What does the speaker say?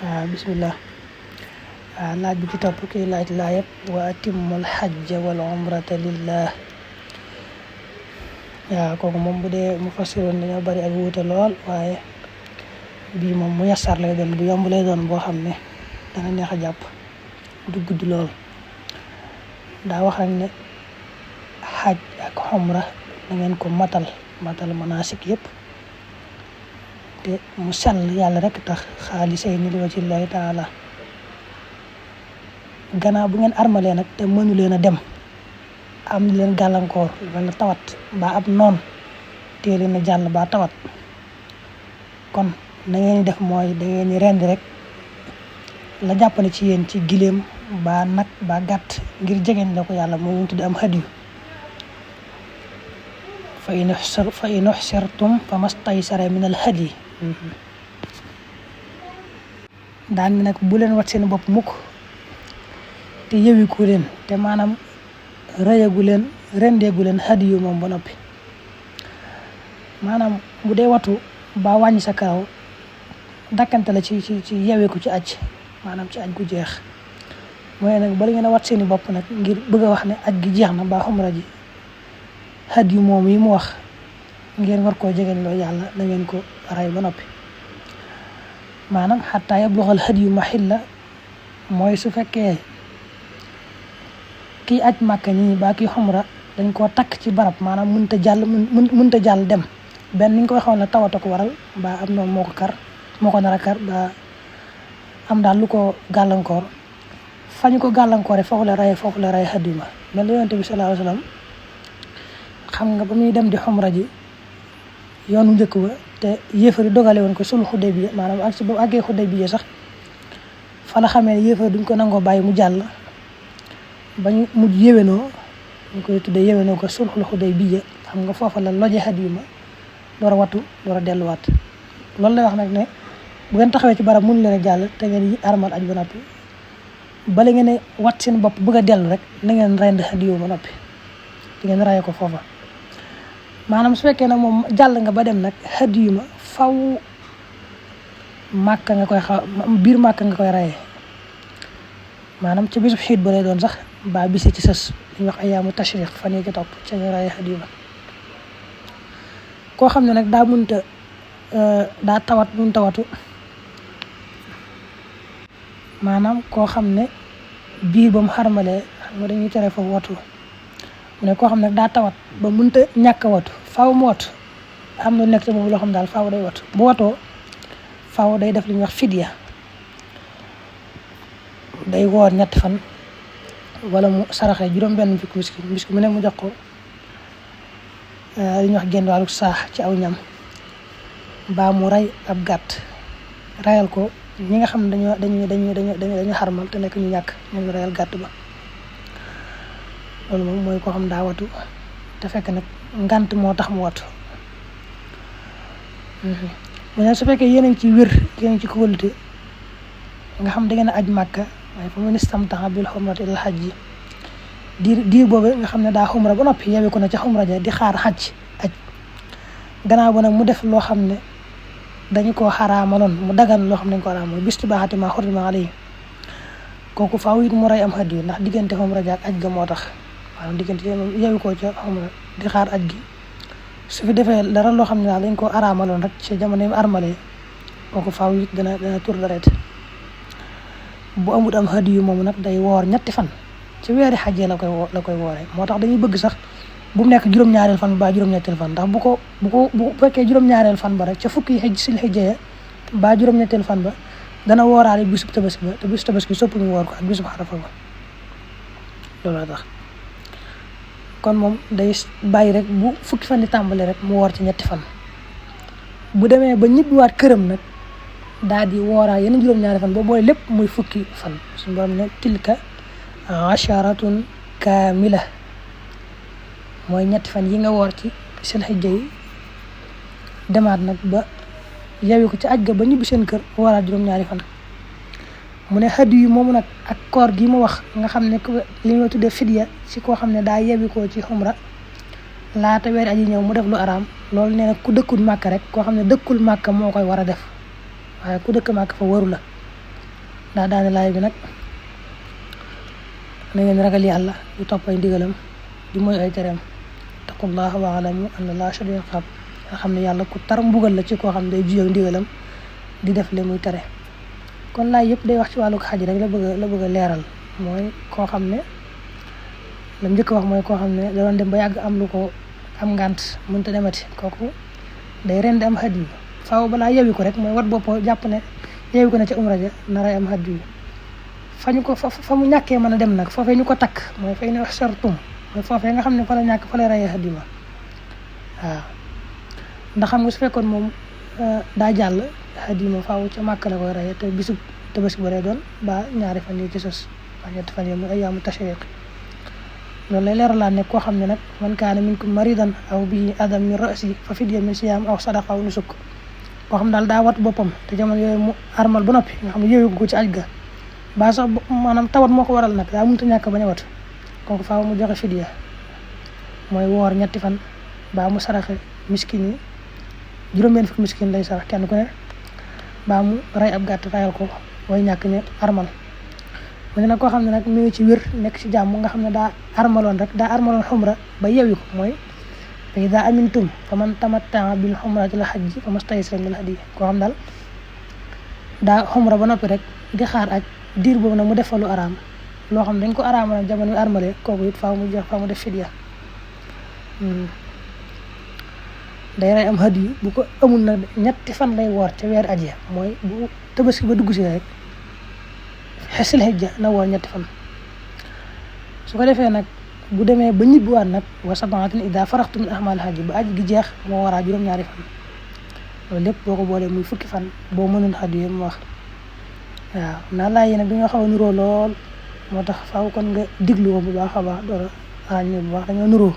bismillah. laaj bi ci topp kii laaj laayab wa atimmul hajja wal umrata lillah. kooku moom bu dee mu fassiroon dañoo bari ak wuute lool, waaye bii moom mu yassar lay doon, bu yomb lay doon boo xam ne dana neex a jàpp du gudd lool. daa wax rek ne xaj ak umra da ngeen ko matal manasik yëpp te mu sell yàlla rek tax xaalisayni li wajhillahi taala. gannaaw bu ngeen armalee nag te mënu leen a dem, am leen gàllankoor wala tawat ba ab noon tee leen a jàll ba tawat, kon na ngeen def mooy da ngeen di rendi rek la jàppale ci yéen ci gileem ba nag ba gàtt ngir jegeñ la ko yàlla moo tudde am hadiyu. fa in uxsirtum fa mastaysara min al hadi. daan nag bu leen wat seen bopp mukk te yewiku leen, te maanaam rëyagu leen rendeegu leen hadiyu moom ba noppi. maanaam bu dee watu ba wàññi sa karaw dakkante la ci yewiku ci aj, maanaam ci aj gu jeex. mooy nag bala ngeen a wat seeni bopp nag ngir bëgg a wax ne aj gi jeex na ba umra ji, hadiyu moom yi mu wax ngeen war koo jegeñ loo yàlla na ngeen ko ray ba noppi. maanaam xataa yabluxal hadiyu mahilla, mooy su fekkee kii aj màkka ñi ba kii umra dañ koo takk ci barab, maanaam mënta jàll dem. benn ni nga ko waxoon la tawata ko waral, ba am noonu moo ko nar a kar, ba am daal lu ko gàllankoor. fañu ko gàllankoore foofu la ray hadiyu ma. mel na yonent bi sallallahu alayhi wa sallam xam nga ba muy dem di umra ji yoonu njëkk ba te yéefari dogale woon ko sul Xudaybiya, maanaam ak si ba àggee Xudaybiya sax fa la xamee ne yéefari duñ ko nangoo bàyyi mu jàll, bañ mujj yéwénoo, ñu koy tuddee yéwénoo ko sulxul Xudaybiya. xam nga foofa la loje hadiyu ma door a watu door a delluwaat. loolu lay wax nag ne bu ngeen taxawee ci barab mënu leen a jàll te ngeen armal aj ba noppi, bala ngeen a wat seen bopp bëgg a dellu rek na ngeen rend hadiyu ba noppi te ngeen raye ko foofa. maanaam su fekkee nag moom jàll nga ba dem nag hadiyu ma faw màkka nga koy biir màkka nga koy rayee, maanaam ci bisub xiit ba lay doon sax ba bisi ci sës li ñuy wax ayaamu tashriq fan yi ci topp ca ñu rayee hadiyu ma. koo xam ne nag daa tawat mënta watu, maanaam koo xam ne biir ba mu xarmalee xam nga dañuy tere foofu watu, mu ne koo xam ne daa tawat ba mënta ñàkk a watu faaw mu watu, am na nekk ci boobu loo xam daal faaw day watu. bu watoo faaw day def li ñuy wax fidya, day woor 3 fan wala mu saraxe juróom-benn fukki miskin mu ne mu jox ko li ñuy wax genn wàllu saax ci aw ñam, baa mu rey ab gàtt rayal ko ñi nga xam ne dañu xarmal te nekk ñu ñàkk, ñoom ñu rayal gàtt ba. loolu moom mooy koo xam daa watu te fekk nag ngant moo tax mu watu. mu ne su fekkee yéen a ngi ci wér, yéen a ngi ci kóolute nga xam da ngeen a aj màkka, waaye fa man istamta'a bil umrati ilal hajji, diir boobu nga xam ne daa umra ba noppi yewi ko na ca umra ja di xaar aj gannaaw ba nag mu def loo xam ne dañu koo xaraamaloon, mu dagan loo xam ne dañu ko xaraamal bistu baaxati ma xurrima alayhi, kooku faaw it mu rey am hadiyu ndax diggante umra ja ak aj ga moo tax. maanaam diggante yewi koo ca umra di xaar aj gi, su fi defee dara loo xam ne daal dañ koo araamaloon rek ci jamono yi armalee, kooku faaw it dana tur deret. bu amut am hadiyu moomu nag day woor 3 fan ci weeri xajjee la koy wooree. moo tax dañuy bëgg sax bu mu nekk juróom-ñaareel fan ba juróom-ñetteel fan, ndax bu fekkee juróom-ñaareel fan ba rek ca fukki sil xijjee ba juróom-ñetteel fan ba dana wooraale bisub tabaski ba, te bisub tabaski sopp ñu woor ko ak bisub xarafa ba. loolu la tax kon moom day bàyyi rek bu fukki fan di tàmbale rek mu woor ci 3 fan. bu demee ba ñibbiwaat këram nag daal di wooraa yeneen juróom-ñaari fan boo boole lépp muy fukki fan. suñu borom ne tilka asharatun kaamila, mooy 3 fan yi nga woor ci seen xijja yi, demaat nag ba yewi ko ci aj ga ba ñibbi seen kër wooraat juróom-ñaari fan. mu ne hadiyu moomu nag ak koor gi mu wax nga xam ne li ñoo tuddee fidya ci koo xam ne daa yewi koo ci umra laata weer aji ñëw mu def lu araam, loolu nee na ku dëkkul màkk rek, koo xam ne dëkkul màkk moo koy war a def, waaye ku dëkk màkk fa waru la. daa daane laay bi nag na ngeen ragal yàlla di topp ay ndigalam di mooy ay tereem taqullaha wa alamu anna allaha shadidul iqab nga xam ne yàlla ku tar mbugal la ci koo xam ne day juyoo ndigalam di def li muy tere. kon laay yëpp day wax ci wàllu xaj rek la bëgg a leeral mooy koo xam ne lam njëkk wax mooy koo xam ne da doon dem ba yàgg am lu ko am ngant mënta demati kooku day rendi am hadiyu faaw balaa yewi ko rek mooy wat boppoo jàpp ne yewi ko ne ca umra ja naray am hadiyu fañu ko fa mu ñàkkee mën a dem nag foofee ñu ko takk mooy fay ne wax sartum mooy foofee nga xam ne fa la ñàkk fa lay rayee hadiyu ma waaw ndax xam nga su fekkoon moom daa jàll hadiyu ma faaw ca màkk la koy rayee te bisu tabaski ba lay doon ba ñaari fan yi ci sos ba ñetti fan yi muy ayyaamu tashriq loolu lay leeralaat ne koo xam ne nag man kaana minkum maridan aw bihi adam min ra'si fa fidya min siyaam aw sadaqa aw nusuk koo xam daal daa wat boppam te jamono yooyu mu armal ba noppi nga xam ne yooyu ko ci aj ga ba sax maanaam tawat moo ko waral nag daa mënut a ñàkk bañ a wat kooku faaw mu joxe fidya mooy woor ñetti fan baa mu saraxe miskin yi juróom-benn fukki miskin lay sarax kenn ku ne baa mu rey ab gàtt rayal ko way ñàkk ne armal mu ne nag koo xam ne nag mi ngi ci wér nekk ci jàmm nga xam ne daa armaloon xumra ba yewi ko mooy fa idaa amintum fa man tamatta'a bil xumrati ila hajji fa mastaysara minal hadyi koo xam daal daa xumra ba noppi rek di xaar aj diir boobu nag mu def fa lu araam loo xam dañ ko araamal jamono yu armalee kooku it faaw mu def fidya day rey am hadiyu bu ko amul nag ñetti fan lay woor ca weer aj ya mooy bu tabaski ba dugg si rek xesil hijja na woor ñetti fan su ko defee nag bu demee ba ñibbiwaat nag wa sab'atin idaa faraxtum min a'maal hajji ba aj gi jeex moo waraa juróom-ñaari fan loolu lépp boo ko boolee muy fukki fan boo mënul hadiyu mu wax waaw naa laaj yi nag dañoo xaw a nuroo lool moo tax faaw kon nga diglu ko bu baax a baax door a ràññee bu baax dañoo nuroo